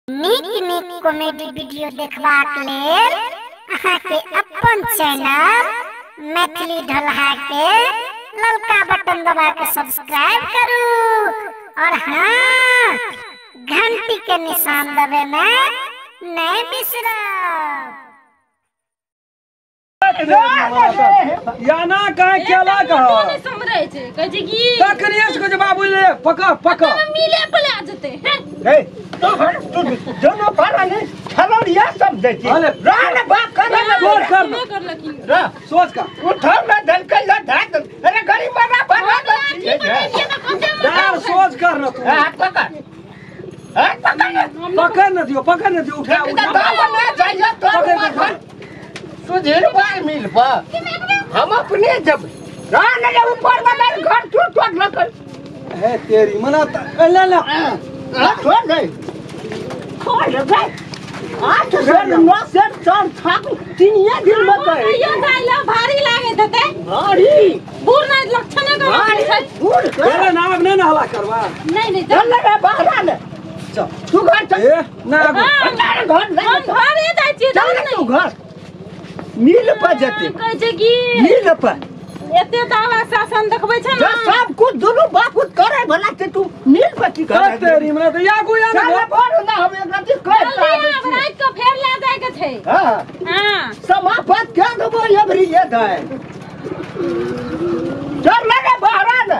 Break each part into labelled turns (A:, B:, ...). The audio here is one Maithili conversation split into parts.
A: नीक नीक कॉमेडी वीडियो देखबाक लेल अहाँके अपन चैनल मैथिली ढोलहा के ललका बटन दबा के सब्सक्राइब करू और हाँ, घंटी के निशान दबे में नहीं बिसरब।
B: याना काहे केला कह
C: नहीं समझै छै, कहै छै की
B: तखनी से कहै छै बाबू ले पकड़ पकड़
C: मिले पर आ जते हैं।
D: ए तो हम तू दोनों पारा ने खलौरिया सब दे छी रान बाप कर
B: सोच कर
D: रा
B: सोच का
D: उठा ना धन के ल धाक। अरे गरीब बना बना
B: यार सोच कर न तू
D: हाथ पकड़, हाथ पकड़
B: पकड़ न दियो, पकड़ न दियो, उठा उठा
D: ना जाइए तो सुधीर भाई मिल पा हम अपने जब रान ले ऊपर वाला घर टूट टूट लकर
B: है तेरी मना ले ले
D: हां छोड़ दे खोल दे 8 सेर 9 सेर 4 छाक 3 दिन में कहे
C: यो जाइला भारी लागे देते
D: भारी
C: बूढ़ नहीं लक्षण कर
D: बूढ़
B: अरे ना अब नहीं ना हला करवा
C: नहीं नहीं
D: चल ले बाहर ले
B: चल
D: तू घर चल
B: ए ना
D: घर
C: हम घरे जाय छी
D: चल तू घर मिल पर जते
C: कहै छै की
D: मिल पर
C: एते दावा शासन देखबै छै ना
D: सब कुछ दोनों बाप कुछ करे भला ते तू मिल पर की करे
B: तेरी मना तो यागू या
D: ना बोल ना हम एक रात कर
C: अब रात को फेर ले जाय के छै।
D: हां
C: हां
D: समापत के देबो एबरी ये दे चल लगे बाहर ने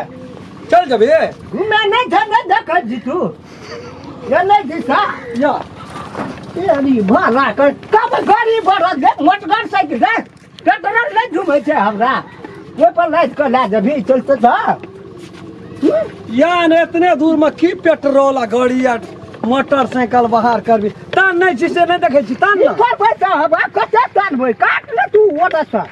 B: चल जबे
D: घूमे नहीं थे नहीं देख जी तू ये नहीं दिशा
B: या
D: ए अरे भला कर कब गाड़ी बढ़त दे मोटगर साइकिल दे ट्रैक्टर नहीं घूमै छै हमरा ओइ पर लाद के ला जबी चलते था
B: यान इतने दूर में की पेट्रोल आ गाड़ी आ मोटरसाइकिल बाहर करबी तान नहीं छी से नहीं देखै छी तान ना
D: पर पैसा हवा कते तानबै काट ले तू ओतऽ से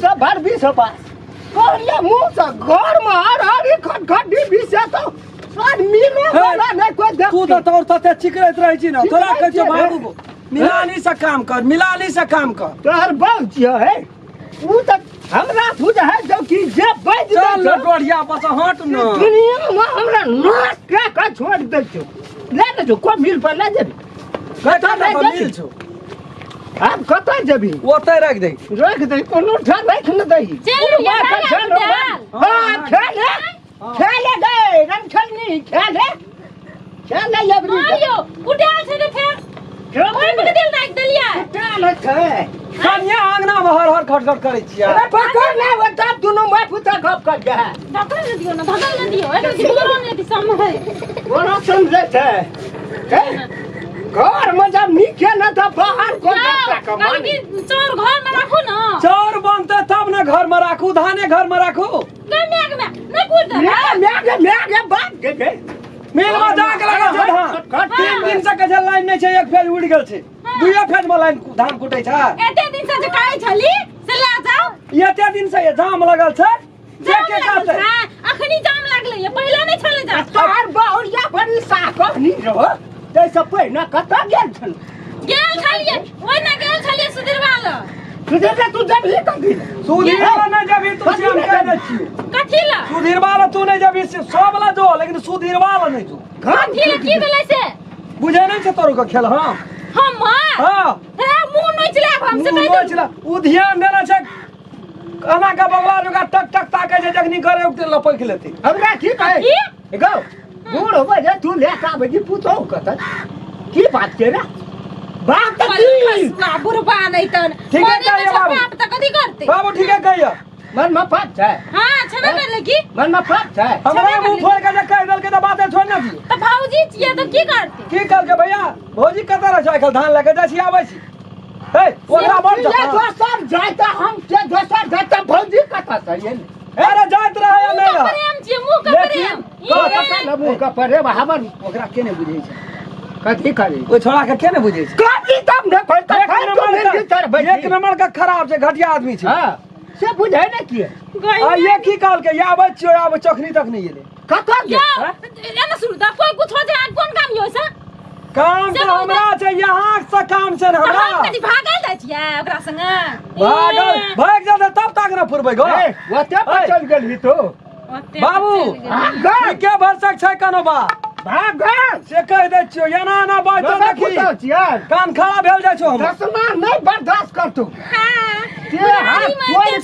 D: सब भर बीस पास कहलिए मुंह से घर में हर हर खट खट बीसे तो सब मिलो वाला नहीं कोई देख
B: तू तो तोर तते चिकरैत रहै छी ना तोरा कहै छौ बाबू को मिलानी से काम कर, मिलानी से काम कर
D: तोहर बाप छियो है ऊ त हमरा बुझ है जो कि जे बैठ
B: चल लटोरिया बस हट न
D: दुनिया में हमरा नाश के के छोड़ दे छौ ले ले जो को मिल पर ले जेबी
B: कत मिल छौ
D: अब कत जेबी
B: ओतै राख दे,
D: राख दे कोनो ठा राख न दही
C: चल
D: चल हां खेल खेले गए रन खेलनी खेले खेले अबरी
C: मारियो कुटाल छै ने फेर ओइ पर दिल राख देलियै
D: कुटाल छै
B: कन्या आंगना में हर हर खट खट करै छियै।
D: अरे पकड़ ना बता दोनों माय पुता गप कर जा
C: धकल न दियो ना धकल न दियो एकर बोलो ने कि सम है
D: बोलो समझे छै घर में जब नीके न त बाहर कोन जाता कमान
C: चोर घर में राखू ना
B: चोर बनते तब ना घर में राखू धाने घर में राखू
C: म्याग में न कूद
D: म्याग म्याग बाप के के
B: मिल में जाके लगा छै धान 3 दिन से कहे लाइन नहीं छै, एक फेज उड़ गेल छै दुइयो फेज में लाइन धान कुटै छै।
C: एते दिन से जे कहै छली से ले जाओ
B: एते दिन से जाम लगल छै जे के कहतै
C: अखनी जाम लागलै ये पहिला नहीं छले जा
D: तोहर बहुरिया बड़ी साकह नी रहो तैसे पहिना कत गेल छल
C: गेल छलियै ओइ ना गेल छलियै सुधीरवा ल
D: सुधीर तू जबही कथी
B: सुधीरवा न जबही तू से हम कह दै छियौ
C: कथी ल
B: सुधीरवा ल तू नहीं जबही से सब ल जो लेकिन सुधीरवा ल नहीं जो
C: कथी ल की भेलै से
B: बुझै नहीं छै तोरो के खेल। हां
C: हम
B: हां
C: हे मुंह नोच ले हम से
B: कह नोच ले उ ध्यान देना छै अना का बगला जोगा टक टक ताकै छै जखनी करे उठते लपक लेते
D: हमरा की कहै गौ बूढ़ होबै जे तू ले का बजी पुतौ कत की बात के रे बाप त की
C: बुढ़बा नहीं तन
B: ठीक है कहिए बाबू
C: बाप त कथी करते
B: बाबू ठीक है कहिए
D: मन में पाप छै।
C: हां छबे करले की
D: मन में पाप छै
B: हमरा मुंह फोड़ के जे कह देल के त बाते छोड़ ना दियो
C: त भौजी छियै त की करते
B: की करके भैया भौजी कत रह छै आइकाल धान लके जाइ छी आबै छी ए ओकरा बढ़
D: जा दोसर जाय त हम के दोसर जाय त भौजी कत से ये
B: अरे जाइत रहे नहीं
C: मुंह प्रेम छियै मुंह के प्रेम
D: कत न मुंह के प्रेम हमर
B: ओकरा के ने बुझै छै
D: कथी करी
B: ओइ छोड़ा के के ने बुझै छै
D: कभी तब न कोई त
B: एक नंबर का खराब छै घटिया आदमी छै
D: हां से बुझै ने की
B: आ ये की कहल के आबै छियो आबै चखनी तक नहीं एले
D: कत
C: गेल एना सुन त कोई कुछ हो जाय कोन काम यो से
B: काम तऽ हमरा छै यहाँ से काम छै ने हमरा।
C: हम कथी भागल जाइ छियै ओकरा संगे?
B: भागल भाग जाते तब तक ना फुरबै गो।
D: ए ओते पर चल गेलही तो
B: बाबू के भरसक छै कोनो बात
D: भागल
B: से कह दै छियौ एना एना बात तो देखी कान खड़ा भेल जाइ छौ हमर।
D: दसमा नहीं बर्दाश्त करतौ।
C: हां
D: ते हाथ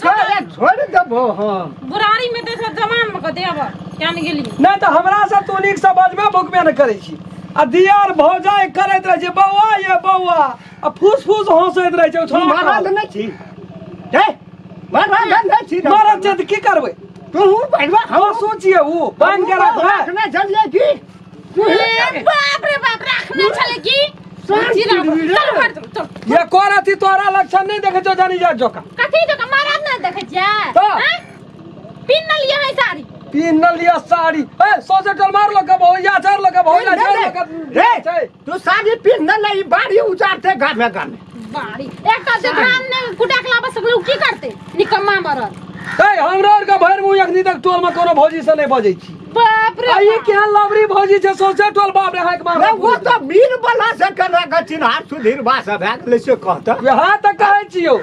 D: छोड़ छोड़ देबो हम।
C: बुरारी में ते सब जमान में क देब केन गेली
B: नहीं त हमरा से तू नीक से बजबे भुकबे न करै छी आ दियार भौजाई करैत रहै छै बौआ ये बौआ आ फूस फूस हंसैत रहै छै।
D: तू मारल नहीं छी हे मारल नहीं छी
B: मारल छै त की करबै
D: तू भैया
B: हम सोचिए उ बांध के रखबै
D: रखने चलिए की
C: बाप रे बाप रखने छले की
B: ये कोन अथी तोरा लक्षण नहीं देखे छौ जानी जा जोका
C: कथी जोका मारत नहीं देखे छियै हैं पिन न लिया है साड़ी
B: पिन न लिया साड़ी ए सोचे टोल मार लो के भौजा चढ़ लो के भौजा चढ़ लो
D: रे तू साड़ी पिन न ले बाड़ी उजारते घर में घर में
C: बाड़ी एकटा जे धान ने कुटा के लाबे सकलू की करते निकम्मा मरत
B: ए हमरा और के भरि मुंह अखनी तक टोल में कोनो भौजी से नहीं बजै छी।
C: बाप रे
B: आ ई केहन लवरी भौजी छै सोचे टोल बाप रे हाक मार
D: वो तो मीर वाला से करा के चिन्हार सुधीर बा सब भए गेलै से कहत
B: वएह त कहै छियौ।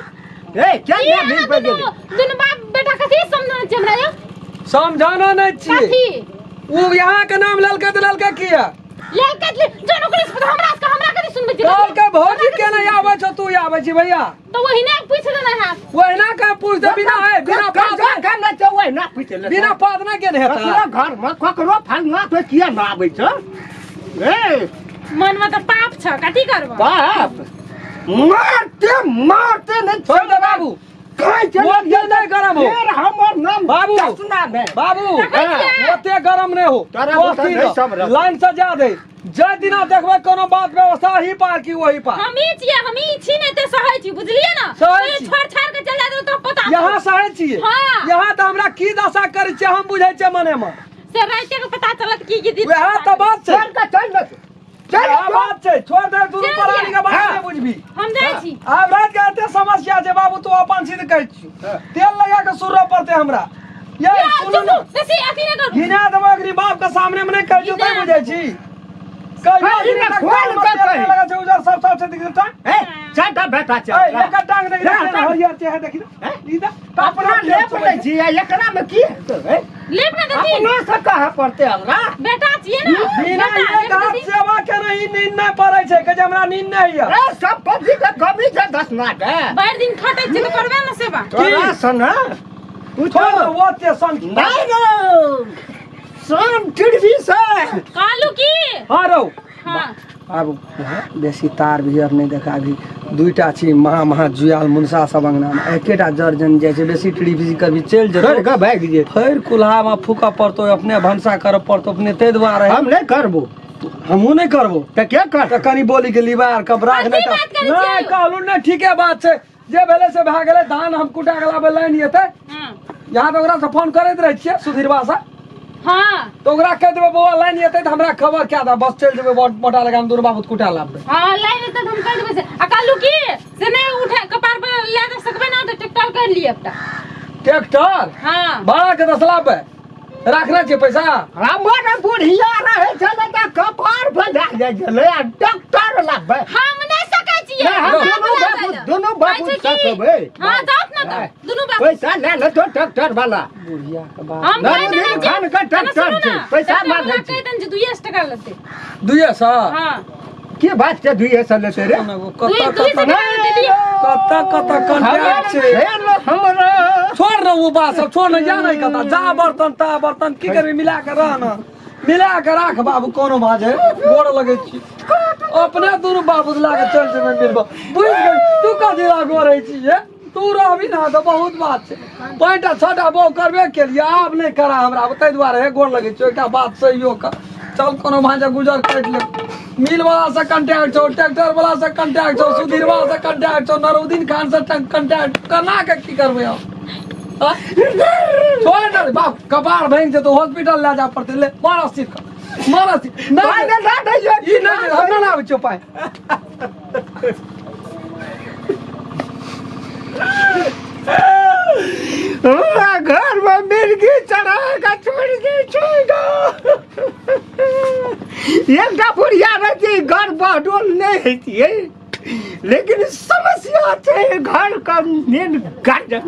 D: ए क्या मीर पे गेलै
C: दुनु बाप बेटा कथी समझाना छै हमरा यो
B: समझाना नहीं छियै
C: कथी
B: उ यहाँ के नाम ललका त ललका किया
C: ललका जन ओकरे से हमरा से हमरा कथी सुनबै छी
B: ललका भौजी के नहीं आबै छौ तू आबै छी भैया
C: तो वही ना पूछ देना है
B: वही ना का पूछ दे बिना है बिना पात
D: का ना छौ वही ना पूछ ले
B: बिना पात ना के नहीं हेता
D: घर में ककरो फलना पे किया ना आबै छ ए
C: मन में त पाप छ कथी करब
D: पाप मारते मारते नहीं
B: छोड़ दे बाबू
D: काहे
B: ओते नहीं गरम हो
D: फिर हमर नाम
B: बाबू
D: चसना में
B: बाबू ओते गरम नहीं हो लाइन से जा दे जय दिना देखबै कोनो बात व्यवस्था ही पार की वही पार
C: हम ही छियै हम ही छी नै ते सहै छी बुझलियै ना छोड़ छाड़ के चल जाय तो पता
B: यहाँ सहै छियै। यहाँ त हमरा की दशा करै छियै हम बुझै छियै मने में
C: से राते के पता चलत की की
B: वएह त बात छै
D: चल के चल न
B: चल बात छै छोड़ दे दुनू प्राणी के बात नहीं बुझबी
C: हम जाइ छी।
B: आब रात के एते समस्या छै बाबू तू अपन सीध कहै छी तेल लगा के सुरऽ पड़तै हमरा ये सुनू न
C: बेसी अथी नै करू
B: घिना देबो अगरी बाप के सामने में नहीं कहै छियौ तै बुझै छी कहियो
D: ई खोल के कही
B: लगा छै उजर सब सब छै दिख टांग
D: ए चाटा बेटा
B: ए
D: चल
B: एक टांग देख हरियर छै देखि ई दा
D: अपना लेप लै छी एकरा में की हेतै
C: लेप ना दीदी
D: अपना से कहे पड़तै हमरा
C: बेटा छियै ना
B: बिना एक सेवा के नहीं नींद नहीं पड़ै छै के हमरा नींद नहीं है
D: ए सब पब्जी के कमी छै दसना के
C: भरि दिन खटै छै त करबै ना सेवा
D: तोरा सन
B: तू छोड़ ओते सन
D: नहीं रे सन टिड़वी से
C: कालू की
B: हां रौ
C: हां
B: आबू बेसी तार भी आर नहीं देखा अभी दुईटा छी महा महा जुआल मुनसा सब अंगना में एकेटा जर जन जाइ छै बेसी टिड़ी बिजी करबी चलि जेतौ
D: छोड़ के भागि जे
B: फेर कुल्हा में फूकऽ पड़तौ अपने भनसा करऽ पड़तौ अपने ताहि दुआरे
D: हम नहीं करबो
B: हमहूँ नहीं करबो
D: त के कर
B: त कनी बोली के लीबा आर कब राख नहीं नहीं कहलू नहीं ठीके बात छै जे भेलै से भए गेलै धान हम कुटा के लाबै लाइन एतै यहाँ तऽ ओकरा से फोन करैत रहै छियै सुधीरबा से।
C: हां
B: तो ओकरा कह देबै बौआ लाइन एतै त हमरा खबर क्या दा बस चलि जेबै मोटा लगा दुनू बाबू कुटा लाबबै।
C: हां लाइन एतै त हम कह देबै से आ कालू की से नहीं उठे कपार पर ले जा सकबै ना त ट्रैक्टर कर लिए एकटा
B: ट्रैक्टर।
C: हां
B: भाड़ा के दस लाबबै राखने छियै पैसा
D: हमर बुढ़िया रहै छलै त कपार पर जा जाइ छलै आ ट्रैक्टर लाबबै
C: हम नहीं सकै छियै
D: दुनू बाबू सकबै।
C: हां जात ना त दुनू बाबू
D: पैसा ले ले तो ट्रैक्टर वाला
B: बुढ़िया के बाप
C: हम कहि देने
D: खान के ट्रैक्टर छै पैसा मांगै छै
C: कहि देने जे 200 टका लेतै
B: 200।
C: हां
D: की बात छै 200 लेतै रे
B: कत कत कत कंट्रैक्ट छै
D: हमरा
B: छोड़ न वो बात सब छोड़ न जा नहीं कत जा बर्तन ता बर्तन की करबी मिला के रह न मिला के राख बाबू कोनो बाजे गोड़ लगै छी अपने दुनू बाबू ला के चल जेबै मिलबो बुझि गेल तू कथी ला गोरै छी ये तू रहबी ना त बहुत बात छै 5टा 6टा बो करबे केलिए आब नहीं करा हमरा ताहि दुआरे गोड़ लगै छियौ एकटा बात सहियो कर चल कोनो भांजा गुजर काटि ले मिल वाला से कंट्रैक्ट छौ ट्रैक्टर वाला से कंट्रैक्ट छौ सुधीरवा से कंट्रैक्ट छौ नरुद्दीन खान से कंट्रैक्ट केना के की करबै हम छोड़ दे बाप कपार भांगि जेतौ हॉस्पिटल ले जा पड़तै ले मार स्थिर कर मार स्थिर
D: नहीं नहीं
B: ई नहीं हम ना आबै छियौ पाइ
D: हमरा घर में मिर्गी चढ़ा के छोड़ दे छोड़। एकटा बुढ़िया रहती घर बहडोल नहीं होती लेकिन समस्या छै घर का मेन गार्जन।